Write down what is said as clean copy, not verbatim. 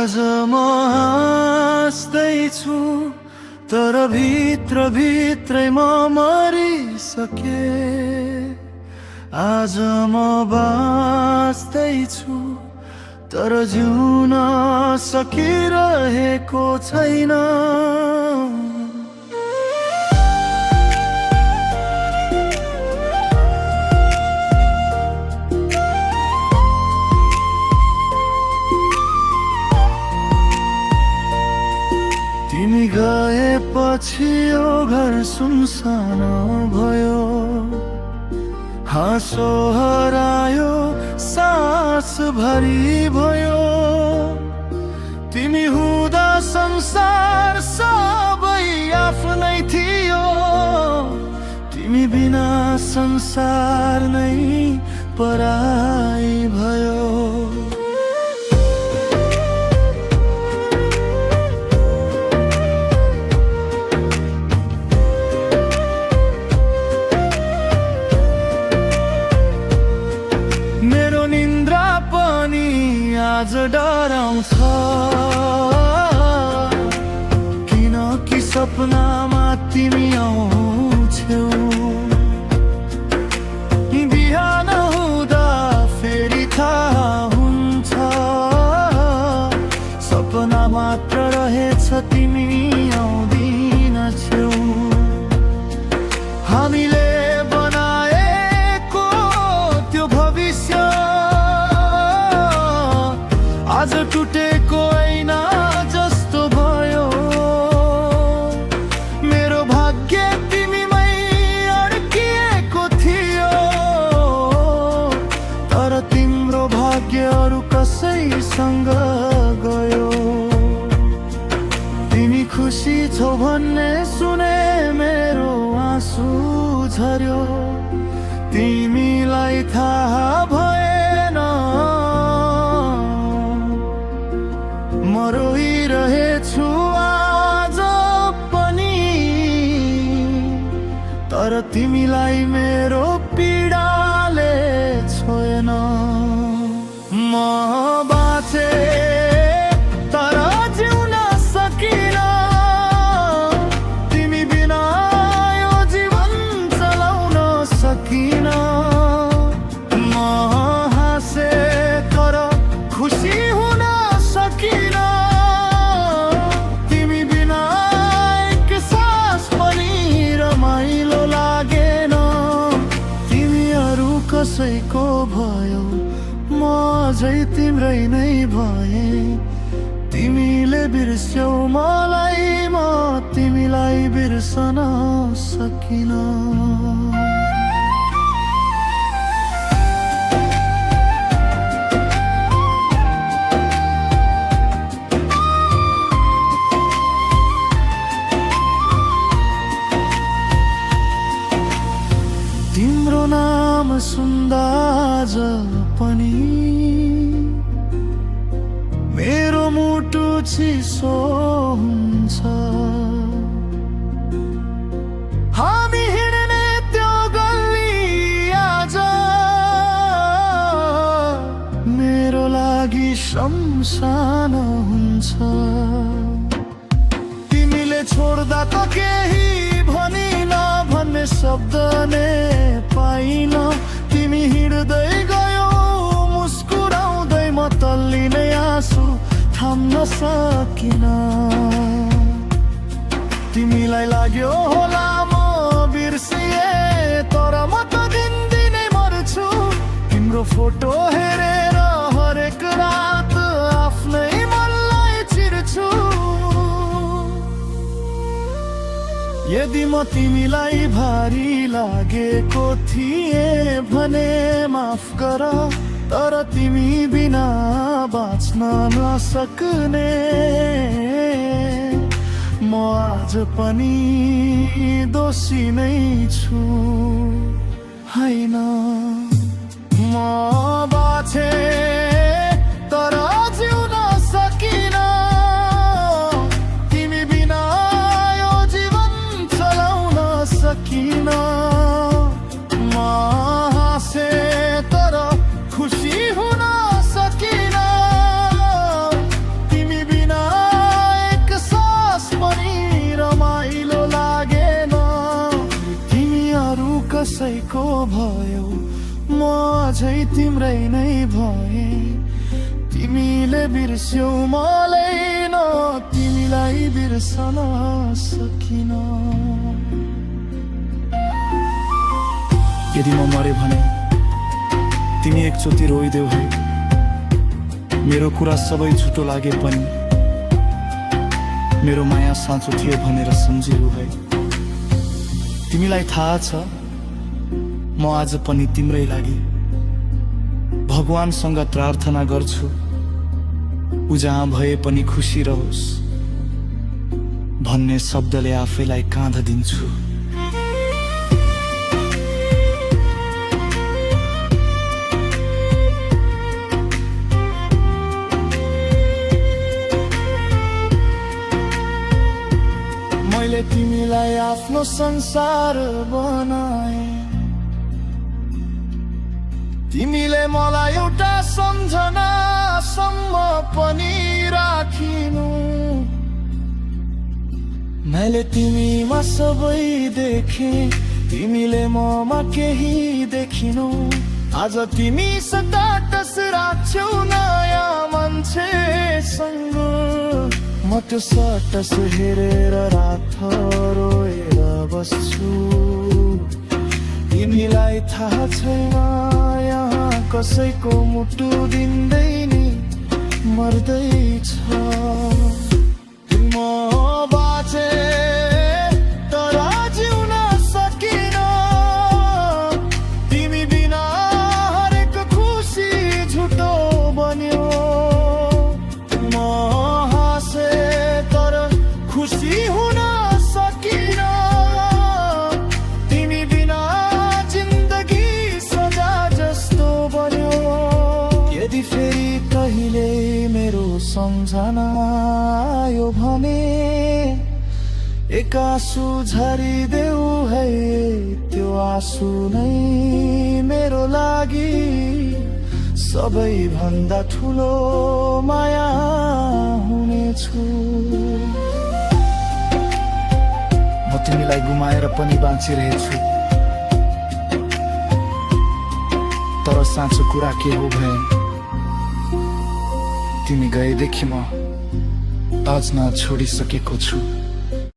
आज म हाँस्दैछु तर भित्र भित्रै म मरिसके। आज म बाँच्दैछु तर जिउन सकिरहेको छैन। तिमी गएपछि यो घर सुनसान भयो, हाँसो हरायो, सास भरी भयो। तिमी हुँदा संसार सबै आफ्नै थियो, तिमी बिना संसार नै पराई भयो। मेरो निन्द्रा पनि आज डराउँछ, किनकि सपनामा तिमी आउँछौ। बिहान हुँदा फेरि थाहा हुन्छ, सपना मात्र रहेछ, तिमी आउँदिनछौ। हामीले आज टुटेको ऐना जस्तो भयो। मेरो भाग्य तिमीमै अड्किएको थियो, तर तिम्रो भाग्य अरू कसैसँग गयो। तिमी खुसी छौ भन्ने सुने मेरो आँसु झर्यो, तिमीलाई थाहा भएन म रोइरहेछु आज पनि। तर तिमीलाई मेरो पीडाले छोएन। म बाँचे तर जिउन सकिन, तिमी बिना यो जीवन चलाउन सकिन। म हाँसे तर खुसी हुन सकिन, कसैको भयो म अझै तिम्रै नै भए। तिमीले बिर्स्यौ मलाई, म तिमीलाई बिर्सन सकिन। तिम्रो नाम सुन्दा आज पनि मेरो मुटु चिसो हुन्छ। हामी हिँड्ने त्यो गल्ली आज मेरो लागि शमशान हुन्छ। तिमीले छोड्दा त केही भनिन भन्ने शब्द नै पाइन। तिमी हिँड्दै गयो मुस्कुराउँदै, म तल्लिने आँसु थाम्न सकिन। तिमीलाई लाग्यो होला म बिर्सिए, तर म त दिनदिनै मर्छु। तिम्रो फोटो हेरेर हरेक रात आफ्नै मनलाई चिर्छु। यदि म तिमीलाई भारी लागेको थिएँ भने माफ गर, तर तिमी बिना बाँच्न नसक्ने म आज पनि दोषी नै छु हैन। म बाँचे तर जिउन सकिन, तिमी बिना यो जीवन चलाउन सकिन। म हाँसे तर खुसी हुन सकिन, तिमी कसैको भयो म अझै तिम्रै नै भए तिमीले बिर्स्यौ मलाई न तिमीलाई बिर्सन सकिन यदि म मरे भने तिमी एकचोटि रोइदेऊ है मेरो कुरा सबै झुटो लागे पनि मेरो माया साँचो थियो भनेर सम्झिरु है तिमीलाई थाहा छ म आज पनि तिम्रै लागि भगवानसँग प्रार्थना गर्छु उ जहाँ भए पनि खुसी रहोस् भन्ने शब्दले आफैलाई काँध दिन्छु मैले तिमीलाई आफ्नो संसार बनाए तिमीले मलाई एउटा सम्झनासम्म पनि राखिनु मैले तिमीमा सबै देखे तिमीले ममा केही देखिनु आज तिमी स्टाटस राख्छौ नयाँ मान्छेसँग म त्यो स्टाटस हेरेर रात रोएर बस्छु तिमीलाई थाहा छैन यहाँ कसैको मुटु दिँदै नि मर्दैछ म बाँचे तर जिउन सकिन तिमी बिना हरेक खुसी झुटो बन्यो म हाँसे तर खुसी हुन सकिन तिमी बिना जिन्दगी सजा जस्तो बन्यो यदि फेरि कहिले मेरो सम्झना आयो भने एक आँसु झरिदेऊ है त्यो आँसु नै मेरो लागि सबैभन्दा ठुलो माया हुनेछु म तिमीलाई गुमाएर पनि बाँचिरहेछु तर साँचो कुरा के हो भए तिमी गएदेखि म अझ न छोडिसकेको छु